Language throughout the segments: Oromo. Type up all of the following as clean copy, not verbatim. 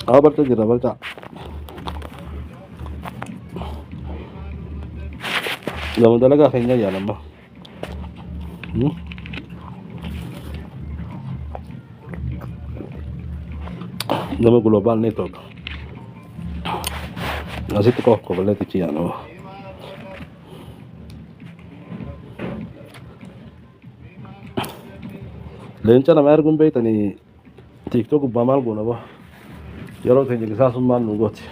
Haa balcha jira balcha. Gama dalagaa keenya yaalamma. Gama Global Network. Asitti qofa koballeetichi yaanama. Leenca nama erguun beektanii TikTok gubbaa maal goona boo? Yeroo teenya qisaasummaan nu gooti.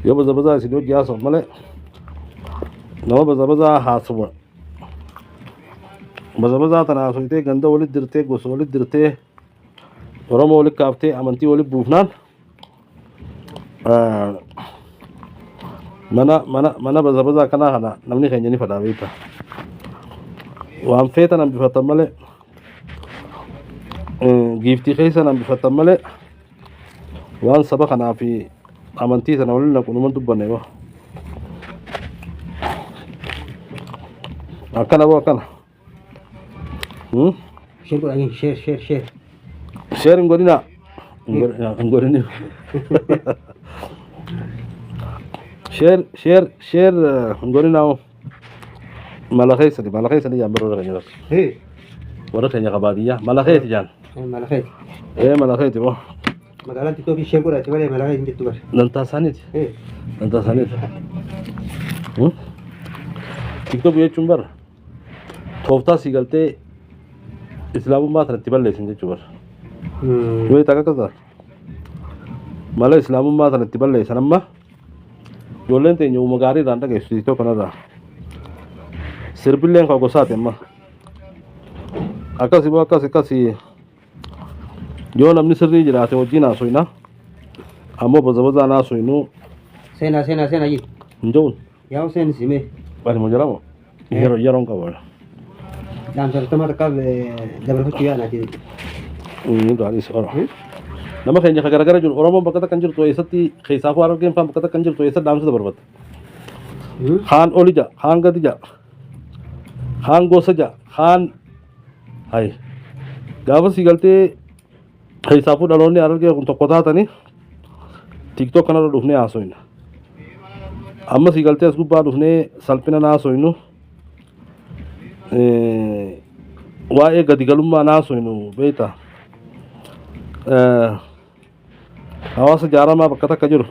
Yoo baza bazaa isin hojii haasa'u malee nama baza bazaa haasawwa. Baza bazaa tana haasofitee ganda walit dirtee gosa walit dirtee Oromoo walit kaaftee amantii walit buufnaan mana mana mana baza bazaa kanaa kana namni keenya ni fadhaa beekta. Waan feetan hambifatan malee giiftii keessan hambifatan malee waan saba kanaa fi amantii sana waliin naqu numa dubbanne boo. Akkana boo akkana. Share godhanii share share share. Share hin godhinaa. Hin godhinaa hin godhinii. Share share share hin godhinaa hoo. Mala keessani mala keessani jaan bara warra keenya bas. Hee. Warra keenya ka baadiyyaa mala keeti jaan. Mala keeti. Ee mala keeti boo. Magaalaan TikTokii share godhaati malee mala keeti hin jettu bara. Dantaa isaaniiti. Hee. Dantaa isaaniiti. TikTok jechuun bara tooftaa sii galtee islaamummaa sana itti balleessan jechuu bara. Yoo itti akka ta'a. Mala islaamummaa sana itti balleessan amma ijoolleen teenya uuma gaarii irraan dhageessu TikTok kanarraa. Sirbilleen kan gosaati amma. Akkasi boo akkasi akkasi yoo namni sirrii jiraate wajjin haasofna. Ammoo baza bazaan haasofnu Seenaa seenaa seenaa jii. hin jedhuun. Yaa seen simee. Bari mo jedhamu yeroo yeroon qabu. Dhaamsa afurtamaa takkaaf dabarfachuu yaanaati. Inni gaarii oro. Nama keenya ka garagara jiru Oromoon bakka takka hin jirtu eessatti keessaafuu Harargeen faan bakka takka hin jirtu eessatti dhaamsa dabarfatta. Kaan oli ja'a, kaan gadi ja'a, kaan gosa ja'a, kaan hay. Gaafa si galtee keessaafuu dhaloonni Harargee kun tokko taatanii TikTok kanarra dhufnee haasoyna. Amma si galtee as gubbaa dhufnee salphina haasoynu. Waa'ee gadi galummaa haasoynu beektaa. Hawaasa jaaramaa bakka takka jiru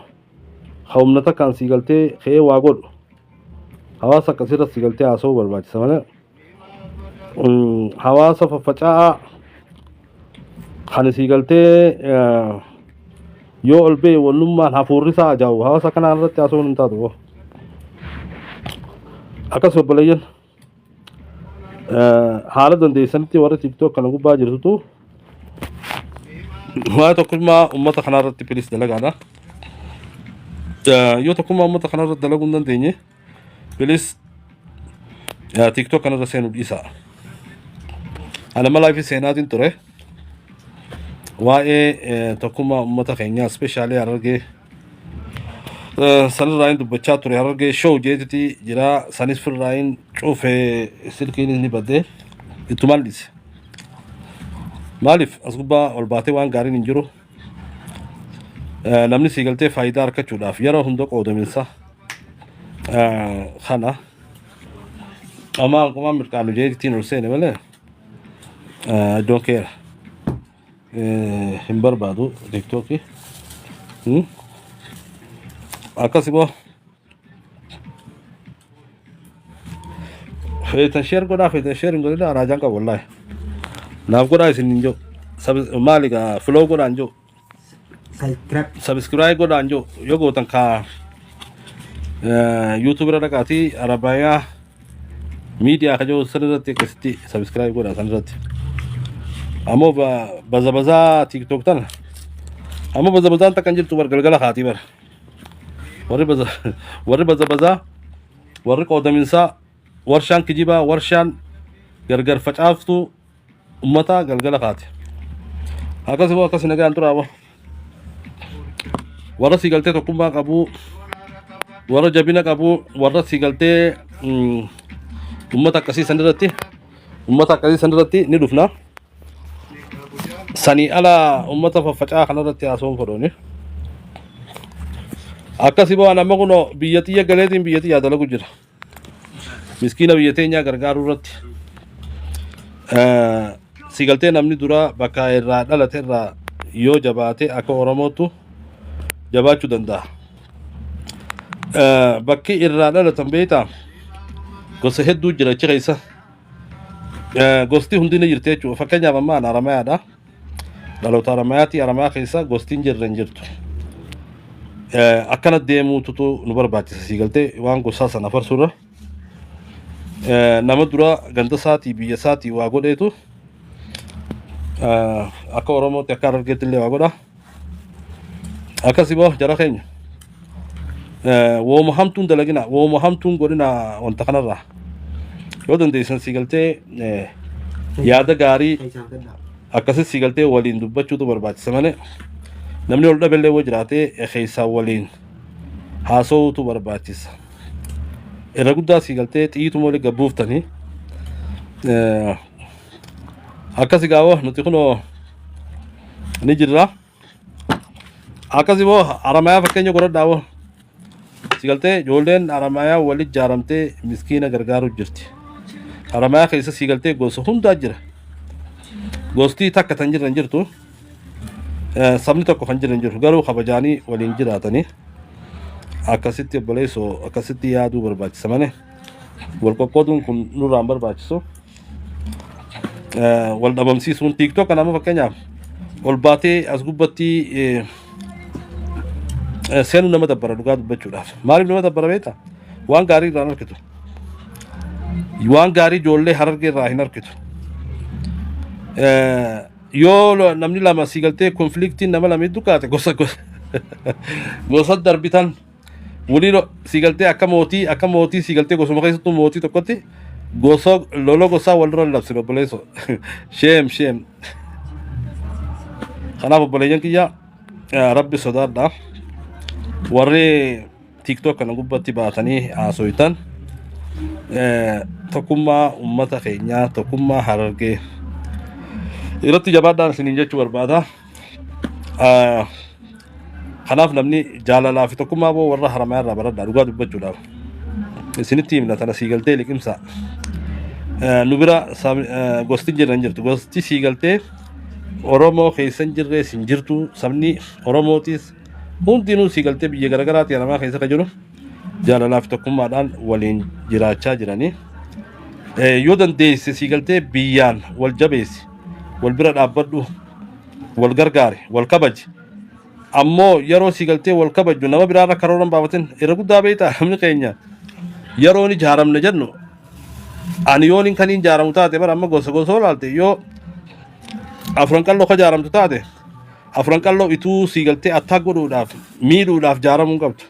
ka humna takkaan sii galtee ka'ee waa godhu hawaasa akkasirra sii galtee haasa'uu barbaachisa malee hawaasa faffaca'aa kan sii galtee yoo ol ba'e wannummaan hafuurri isaa ajaa'u hawaasa kanaa irratti haasa'uun hin taatu. Akkas obboleeyyan haala dandeessanitti warra TikTok kana gubbaa jirtutu waa'ee tokkummaa uummata kanaa irratti pilis dalagaadha. Yoo tokkummaa uummata kanaa irratti dalaguu hin dandeenye pilis TikTok kanarra seenuu dhiisaa. Ani amma laayifii seenaatiin ture. Waa'ee tokkummaa uummata keenyaa ispeeshaalii Harargee sanirraa hin dubbachaa ture. Harargee show jeetiti jira sanis firraa hin cufe silkiin ni badde ittumaan dhiise. Maaliif as gubbaa ol baatee waan gaariin hin jiru. Namni sii galtee faayidaa argachuudhaaf yeroo hunda qoodaminsa kana amaa qumaan mirqaanu jeetitiin ol seene malee I don't care. Hin barbaadu TikTokii. Akkasi boo. Feetan share godhaa feetan share hin godhinaa raajaan qabu wallaahi. Naaf godhaa isin hin jiru. Maali gaa follow godhaa hin jiru. Subscribe. Subscribe godhaa hin jiru. Yoo gootan kaa YouTube irra dhaqaatii Arabayaa miidiyaa ka jiru san irratti akkasitti subscribe godhaa san irratti. Ammoo baza bazaa TikTok tana. Ammoo baza bazaan takka hin jirtu bar galgala kaatii bar. Warri baza warri baza bazaa warri qoodaminsaa warshaan kijibaa warshaan gargar facaaftuu ummataa galgala kaate. Akkasi moo akkasi nagaan turaa moo. Warra sii galtee tokkummaa qabuu warra jabina qabuu warra sii galtee ummata akkasii san irratti Ummata akkasii san irratti ni dhufna. Sanii ala ummata faffaca'aa kanarratti haasawuun fedhuuni. Akkasi ba'an amma kunoo biyya xiyya galeetiin biyya xiyyaa dalagu jira. Miskiina biyya teenyaa gargaaruu irratti. Si galtee namni dura bakka irraa dhalate irraa yoo jabaate akka Oromootu jabaachuu danda'a. Bakki irraa dhalatan beektaa gosa hedduu jira achi keessa. Gosti hundi ni jirti jechuudha. Fakkeenyaaf amma ani Haramayaadha. Dhaloota Haramayaati. Haramayaa keessa gosti hin jirre hin jirtu. Akkana deemuututu nu barbaachisa sii galtee waan gosaa sana farsuurra. Nama dura ganda isaatii biyya isaatii waa godheetu akka Oromootti akka Harargeetti illee waa godha. Akkasi boo jara keenya. Wooma hamtuun dalagina wooma hamtuun godhina wanta kanarraa. Yoo dandeessan sii galtee yaada gaarii akkasi sii galtee waliin dubbachuutu barbaachisa malee namni ol dhabellee yoo jiraate keessaa waliin haasa'uutu barbaachisa. Irra guddaa sii galtee xiyyiituma walii gabbuuftanii akkasi gaawoo nuti kunoo ni jirra. Akkasi boo Haramayaa fakkeenya godhadhaa boo. Si galtee ijoolleen Haramayaa wali ijaaramtee miskiina gargaaruu jirti. Haramayaa keessa si galtee gosa hundaa jira. Gosti takka tan jirre hin jirtu. Sabni tokko kan jirre hin jiru. Garuu kabajaanii waliin jiraatanii akkasitti obboleessoo akkasitti yaaduu barbaachisa malee wal qoqqooduun kun nurraa hin barbaachisu. Wal dhabamsiisuun TikTok kana amma fakkeenyaaf ol baatee as gubbatti seenuu nama dabbara dhugaa dubbachuudhaaf. Maaliif nama dabbara beektaa? Waan gaarii irraa hin argitu. Waan gaarii ijoollee Harargee irraa hin argitu. Yoo namni lama si galtee konfliktiin nama lama hedduu kaate gosa gosa gosa darbitan Wulii sii galtee akka mootii akka mootii sii galtee gosuma keessattuu mootii tokkotti gosa lola gosaa walirra labsine obboleessoo. Sheem sheem. Kanaaf obboleeyyan kiyya rabbi sodaadha. Warri TikTok kana gubbatti baatanii haasoytan tokkummaa uummata keenyaa tokkummaa Harargee irratti jabaadhaan isiniin jechuu barbaada. Kanaaf namni jaalalaa fi tokkummaa boo warra Haramayaa irraa baradhaa dhugaa dubbachuudhaaf. Isinitti himna tana sii galtee liqimsaa. Nu bira gosti jirra hin jirtu. Gosti sii galtee Oromoo keessa hin jirrees hin jirtu. Sabni Oromootis hundinuu sii galtee biyya garaagaraatii Haramayaa keessa kan jiru jaalalaa fi tokkummaadhaan waliin jiraachaa jiranii. Yoo dandeesse sii galtee biyyaan wal jabeessi, wal bira dhaabbadhu, wal gargaari, wal kabaji. Ammoo yeroo sii galtee wal kabajju nama biraa irra karoora hin baafatin. Irra guddaa beektaa namni keenya yeroo ni jaaramna jennu ani yoon hin kaniin jaaramu taate bara amma gosa gosa olaalte yoo Afran Qalloo ka jaaramtu taate Afran Qalloo ituu sii galtee attaa godhuudhaaf miidhuudhaaf jaaramuu hin qabdu.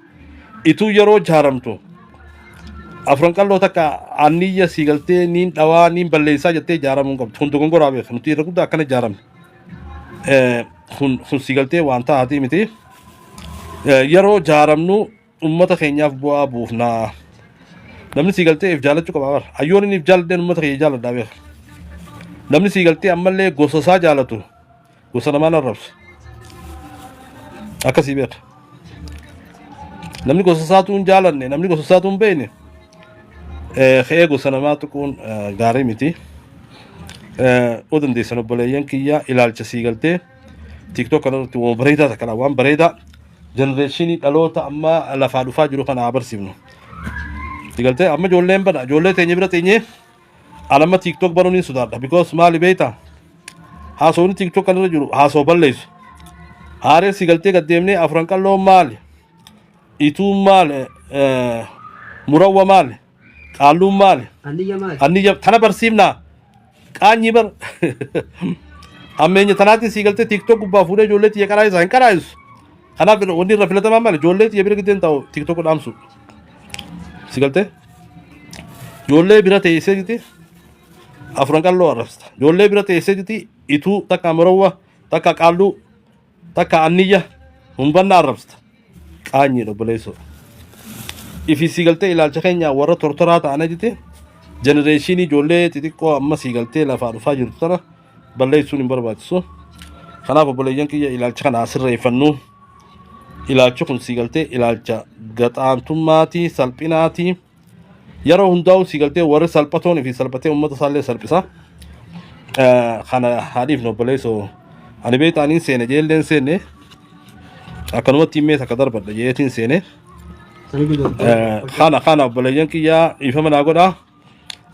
Ituu yeroo jaaramtu Afran Qalloo takka anniyya sii galtee niin dhawaa niin balleessaa jettee jaaramuu hin qabdu. Kun dogongoraa beeka. Nuti irra guddaa akkana jaaramne. Kun sii galtee waan taa'atii miti. Yeroo jaaramnu ummata keenyaaf bu'aa buufnaa. Namni sii galtee if jaalachuu qaba bara. Ayyoon inni if jaaladheen ummata keenya jaaladhaa beeka. Namni sii galtee ammallee gosa isaa jaalatu gosa namaan arrabsu. Akkasii beeka. Namni gosa isaatuu hin jaalanne namni gosa isaatuu hin beekne ka'ee gosa namaa tuquun gaarii miti. Yoo dandeessan obboleeyyan kiyya ilaalcha sii galtee TikTok kanarratti waan bareedaa takka waan bareedaa jenereeshinii dhaloota amma lafaa dhufaa jiru kana haa barsiifnu. Sii galtee amma ijoolleen bana ijoollee teenya bira teenyee an amma TikTok banuun hin sodaadha because maali beektaa haasawni TikTok kanarra jiru haasawa balleessu. Haaree sii galtee gad deemnee Afran Qalloo maali Ituun maali Murawwa maali Qaalluun maali Anniyya maali? Anniyya tana barsiifnaa qaanyii bar hammeenya tanaatiin sii galtee TikTok gubbaa fuudhee ijoollee tiyya qaraa'isaa hin qaraa'isu. Kanaaf wanni irra filatamaa maali ijoollee tiyya bira giddeen taa'u TikTok dhaamsu. Si galtee ijoollee bira teessee jirti Afran Qalloo arrabsita. Ijoollee bira teessee jirti Ituu takka Murawwa takka Qaalluu takka Anniyya humbanna arrabsita. Qaanyiidha obboleessoo. Ifi sii galtee ilaalcha keenya warra tortoraa ta'an jette Generation ijoollee xixiqqoo amma sii galtee lafaa dhufaa jirtu tana balleessuun hin barbaachisu. Kanaaf obboleeyyan kiyya, ilaalcha kana asirreeffannu. Ilaalchi kun sii galtee ilaalcha gaxaantummaatii, salphinaatii. Yeroo hundaa'u sii galtee warri salphatoon fi salphatee uummata isaallee salphisa. Kana haadhiif obboleessoo, ani beektaa, seene jeelleen seenne, akkanumatti himmee takka darbadha jeetiin seene. Kana obboleeyyan kiyyaa, dhiifama naa godhaa.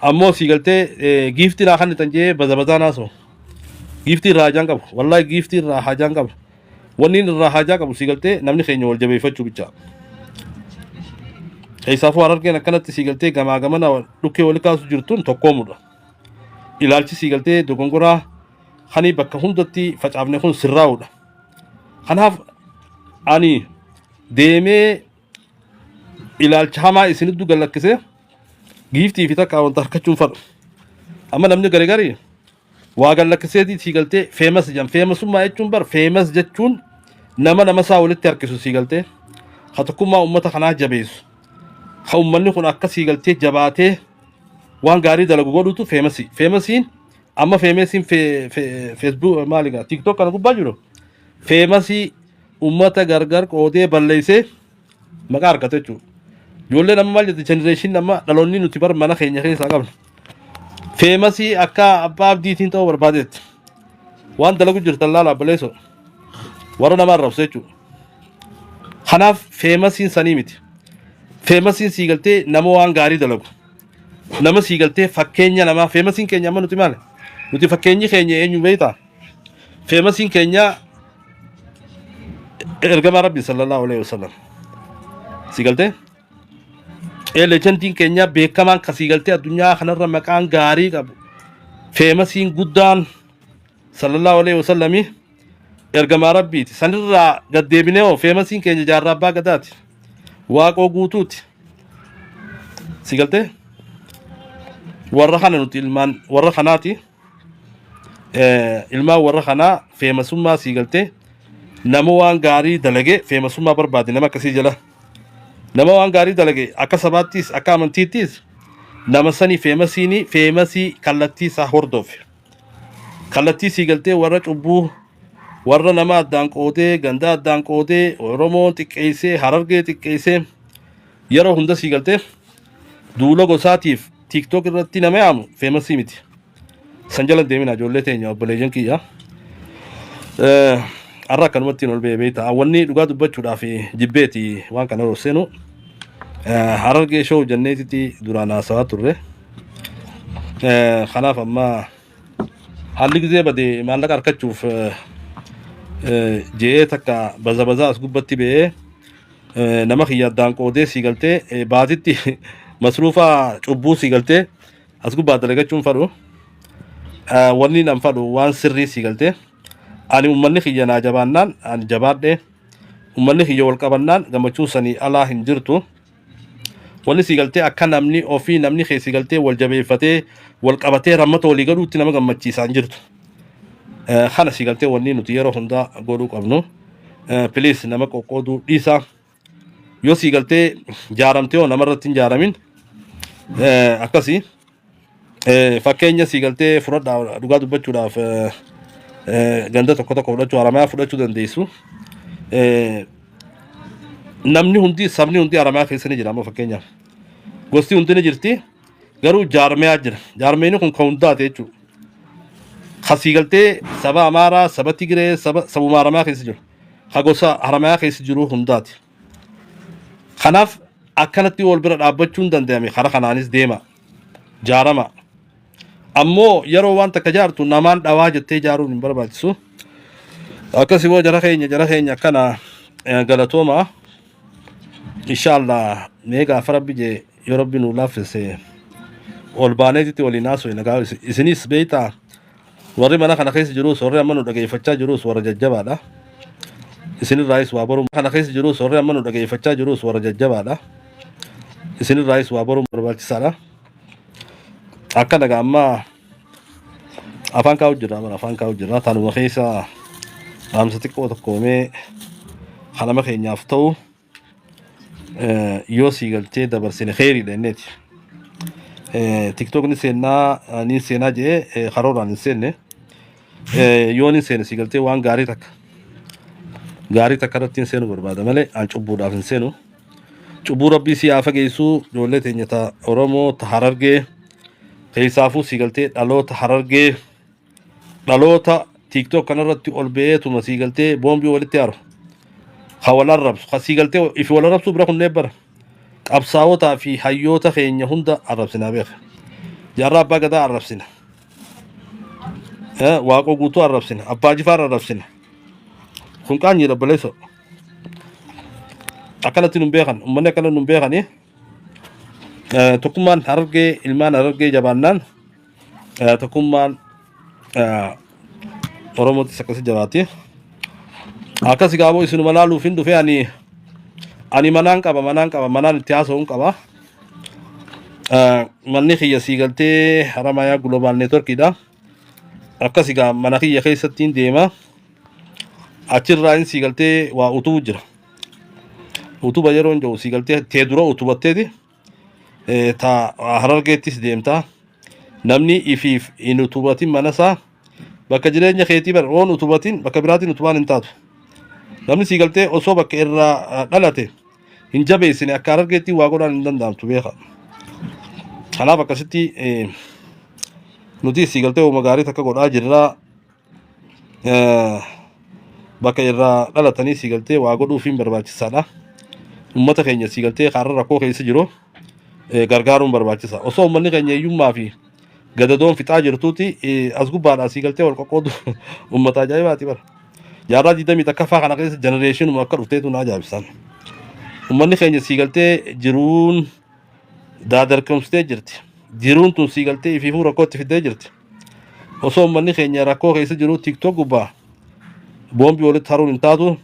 Ammoo sii galtee giiftii naa kennitan jee baza bazaa naasoo. Giiftii irraa hajaan qabu. Wallaahi, giiftii irraa hajaan qabu. Wanni inni irraa hajaa qabu sii galtee namni keenya wal jabeeffachuu bicha. Keessaafuu Harargeen akkanatti sii galtee gamaa gamana dhukkee wali kaasu jirtuun tokkoomudha. Ilaalchi sii galtee dogongoraa kanii bakka hundatti facaafne kun sirraa'udha. Kanaaf ani deemee ilaalcha hamaa isinittu gallakkisee giiftii fi takka wanta harkachuun fadhu. Amma namni gari gari waa gallakkiseetii sii galtee famous jedhan. Famousummaa jechuun bar, famous jechuun nama nama isaa walitti harkisu, sii galtee ka tokkummaa uummata kanaa jabeessu, ka uummanni kun akka sii galtee jabaatee waan gaarii dalagu godhutu famousii. Famousiin amma famousiin Facebook maali, TikTok kana gubbaa jiru, famousii uummata gargar qoodee balleessee maqaa argatu jechuudha. Ijoolleen amma maal jette? Generation amma dhaloonni nuti bar mana keenya keessaa qabna. Famousii akka abbaa abdiitiin ta'uu barbaadeetti. Waan dalagu jirtan laala obboleessoo. Warra nama arrabsu jechuudha. Kanaaf famousiin sanii miti. Famousiin sii galtee nama waan gaarii dalagu. Nama sii galtee fakkeenya namaa. Famousiin keenya amma nuti maali? Nuti fakkeenyi keenya eenyu beektaa? Famousiin keenya ergamaa Rabbii sallallahu alaihi wasallam. Si galtee? Legendiin keenya beekamaan kasii galtee addunyaa kanarra maqaan gaarii qabu. Famousiin guddaan sallallahu alaihi wasallami ergamaa Rabbiiti. Sanirraa gaddeebinee hoo famousiin keenya Jaarraa Abbaa Gadaati. Waaqoo Guutuuti. Si galtee? Warra kana nuti ilmaan warra kanaati. Ilmaan warra kanaa famousummaa sii galtee nama waan gaarii dalage famousummaa barbaade, nama akkasii jala. Nama waan gaarii dalage akka sabaattis akka amantiittis nama sanii famousiini, famousii kallattii isaa hordofe. Kallattii sii galtee warra cubbuu, warra nama addaan qoodee, ganda addaan qoodee, Oromoo xiqqeessee, Harargee xiqqeessee, yeroo hunda sii galtee duula gosaatiif TikTok irratti nama yaamu famousii miti. San jala deemina, ijoollee teenya, obboleeyyan kiyya. Har'a akkanumatti ol ba'ee beekta. Wanni dhugaa dubbachuudhaaf jibbeeti waan kana yeroo seenu. Harargee Show jenneetitti duraan haasawaa turre. Kanaaf amma haalli gizee bade maallaqa harkachuuf je'ee takka baza bazaa as gubbatti ba'ee nama kiyya addaan qoodee sii galtee baatitti masruufa cubbuu sii galtee as gubbaa dalagachuun fadhu. Wanni nan fadhu waan sirrii sii galtee. Ani uummanni kiyya naa jabaannaan ani jabaadhe, uummanni kiyya wal qabannaan gammachuun sanii alaa hin jirtu. Wanni sii galtee akka namni ofii namni keessi galtee wal jabeeffatee wal qabatee rammata walii godhuutti nama gammachiisaa hin jirtu. Kana sii galtee wanni nuti yeroo hundaa godhuu qabnu. Please, nama qoqqooduu dhiisaa. Yoo sii galtee jaaramtee hoo namarratti hin jaaramin akkasii. Fakkeenya sii galtee fudhadhaa, dhugaa dubbachuudhaaf ganda tokko tokko fudhachuu, Haramayaa fudhachuu dandeessu. Namni hundi, sabni hundi Haramayaa keessa ni jira. Amma fakkeenyaaf gosti hundi ni jirti, garuu jaarmeyaa jira. Jaarmeyni kun kan hundaate jechuudha. Kasii galtee saba Amaaraa, saba Tigiree, saba sabuma Haramayaa keessa jiru. Ka gosa Haramayaa keessa jiru hundaati. Kanaaf akkanatti wal bira dhaabbachuun danda'ame, karaa kanaanis deema. Jaarama. Ammoo yeroo waan takka jaartu namaan dhawaa jettee jaaruun hin barbaachisu. Akkasii immoo jara keenya akkana galatooma. Inshaallah, mee gaafa Rabbi jee, yoo Rabbi nuu laaffise, ol baaneetitti waliin haasofne nagaa. Isinis beektaa, warri mana kana keessa jirus, warri amma nu dhageeffachaa jirus warra jajjabaadha. Isinirraayis waa baruu kana keessa jirus, warri amma nu dhageeffachaa jirus warra jajjabaadha. Isinirraayis waa baruun barbaachisaadha. Akka nagaa amma afaan kaa'u jira, mana afaan kaa'u jira. Tanuma keessa dhaamsa xiqqoo tokko mee kanama keenyaaf ta'u yoo sii galtee dabarsine kheyriidha inneeti. TikTokni seennaa niin seenaa jedhee karooraan hin seenne. Yoon hin seene si galtee waan gaarii takka gaarii takka irratti hin seenu barbaada malee an cubbuudhaaf hin seenu. Cubbuu rabbii si haa fageessuu. Ijoollee teenya ta Oromoo ta Harargee keessaafuu si galtee dhaloota Harargee, dhaloota TikTok kanarratti ol ba'eetuma si galtee boombii walitti haru, ka wal arrabsu, ka si galtee ifi wal arrabsuu bira kunneen bara qabsaawotaa fi hayyoota keenya hunda arrabsinaa beeka. Jaarraa Abbaa Gadaa arrabsina. Waaqoo Guutuu arrabsina. Abbaa Jifaar arrabsina. Kun qaanyii obboleessoo. Akkanatti nun beekan. Uummanni akkana nun beekani. Tokkummaan Harargee, ilmaan Harargee jabaannaan tokkummaan Oromootis akkasi jabaati. Akkasi gaaboo isinuma laaluuf hin dhufe. Ani manaan qaba, manaan qaba, manaan itti haasa'uun qaba. Manni kiyya sii galtee Haramayaa Global Networkiidha. Akkasi gaa mana kiyya keessatti hin deema. Achirraa hin sii galtee waa utubu jira. Utuba yeroo hin jiru sii galtee tee dura utubatteeti. Ta Harargeettis deemta. Namni ifiif hin utubatin mana isaa bakka jireenya keetii bar oon utubatin bakka biraatiin utubaan hin taatu. Namni sii galtee osoo bakka irraa dhalate hin jabeessine akka Harargeetti waa godhaan hin danda'amtu beeka. Kanaaf akkasitti nuti sii galtee uuma gaarii takka godhaa jirra. Bakka irraa dhalatanii sii galtee waa godhuufiin barbaachisaadha. Uummata keenya sii galtee kaarra rakkoo keessa jiru gargaaruun barbaachisa. Osoo uummanni keenya hiyyummaa fi gadadoon fixaa jirtuuti as gubbaadhaa sii galtee wal qoqqoodu uummata ajaa'ibaati bara. Jaarraa 21ffaa kana keessa generationuma akka dhufteetu na ajaa'ibsan. Uummanni keenya sii galtee jiruun daadarkamsitee jirti. Jiruun tun sii galtee ifiifuu rakkoo itti fiddee jirti. Osoo uummanni keenya rakkoo keessa jiru TikTok gubbaa boombii walitti haruun hin taatu.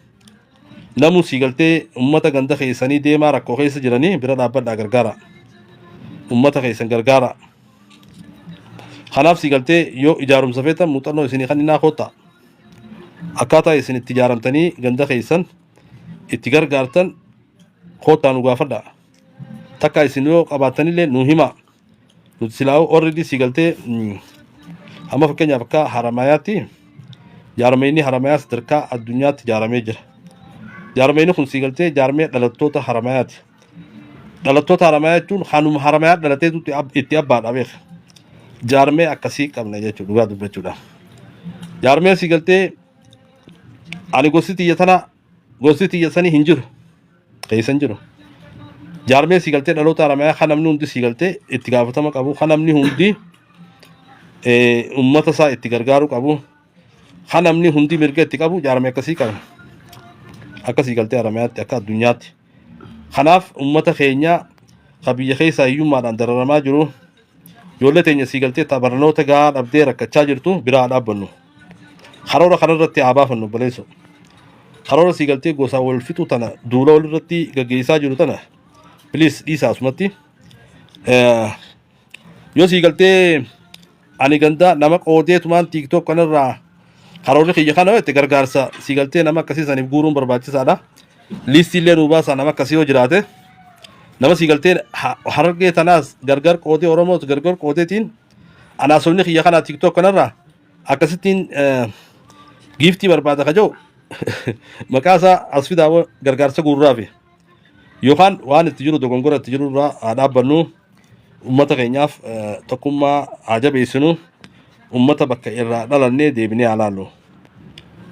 Namuu sii galtee uummata ganda keessanii deemaa rakkoo keessa jiranii bira dhaabbadhaa gargaara. Uummata keessan gargaara. Kanaaf sii galtee yoo ijaarumsa feetan muuxannoo isinii kan innaa koottaa. Akkaataa isin itti ijaaramtanii ganda keessan itti gargaartan koottaa nu gaafadhaa. Takka isin yoo qabaattanillee nu himaa. Nuti silaa already sii galtee amma fakkeenyaaf akka Haramayaatti jaarmeenni Haramayaa sadarkaa addunyaatti ijaaramee jira. Jaarmeenni kun sii galtee jaarmee dhalattoota Haramayaati. Dhalattoota Haramayaa jechuun kanuma Haramayaa dhalateetu itti abbaadha beeka. Jaarmee akkasii qabna jechuudha dhugaa dubbachuudha. Jaarmee sii galtee ani gosti tiyya tana gosti tiyya sanii hin jiru. Keessa hin jiru. Jaarmee sii galtee dhaloota Haramayaa kan namni hundi sii galtee itti gaafatama qabu, kan namni hundi uummata isaa itti gargaaruu qabu, kan namni hundi mirga itti qabu jaarmee akkasii qabna. Akka sii galtee Haramayaatti akka addunyaatti. Kanaaf uummata keenya kan biyya keessaa hiyyummaadhaan dararamaa jiru, ijoollee teenya sii galtee barnoota gahaa dhabdee rakkachaa jirtu biraa haa dhaabbannu. Karoora kanarratti haa baafannu obboleessoo. Karoora sii galtee gosa wal fixu tana duula walirratti gaggeessaa jiru tana please dhiisaa asumatti. Yoo sii galtee ani ganda nama qoodeetumaan TikTok kanarraa karoorri kiyya kana yoo itti gargaarsa sii galtee nama akkasii saniif guuruun barbaachisaadha. Liistii illee nuu baasaa nama akkasii yoo jiraate nama sii galtee Harargee tanaas gargar qoodee Oromoos gargar qoodeetiin anaasofni kiyya kana TikTok kanarraa akkasittiin giiftii barbaada ka jiru maqaa isaa as fidaa gargaarsa guurraafi yookaan waan itti jiru dogongora itti jiru irraa haa dhaabbannu. Ummata keenyaaf tokkummaa haa jabeessinu. Ummata bakka irraa dhalannee deebinee haa laallu.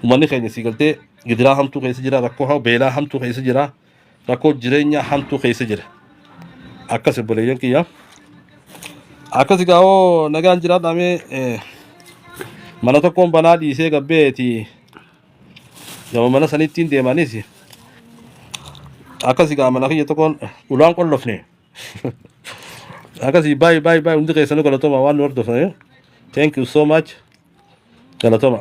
Ummanni keenya sii galtee gidiraa hamtuu keessa jira, rakkoo beelaa hamtuu keessa jira, rakkoo jireenyaa hamtuu keessa jira. Akkas obboleeyyan kiyya. Akkas egaa hoo nagaan jiraadhaamee mana tokkoon banaa dhiisee gabbeeti gama mana sanittiin deemanis akkas egaa mana kiyya tokkoon ulaan qollofne. Akkasii baay'ee baay'ee baay'ee hundi keessanuu galatoma waan nu hordoftaniif. Thank you so much. Galatoma.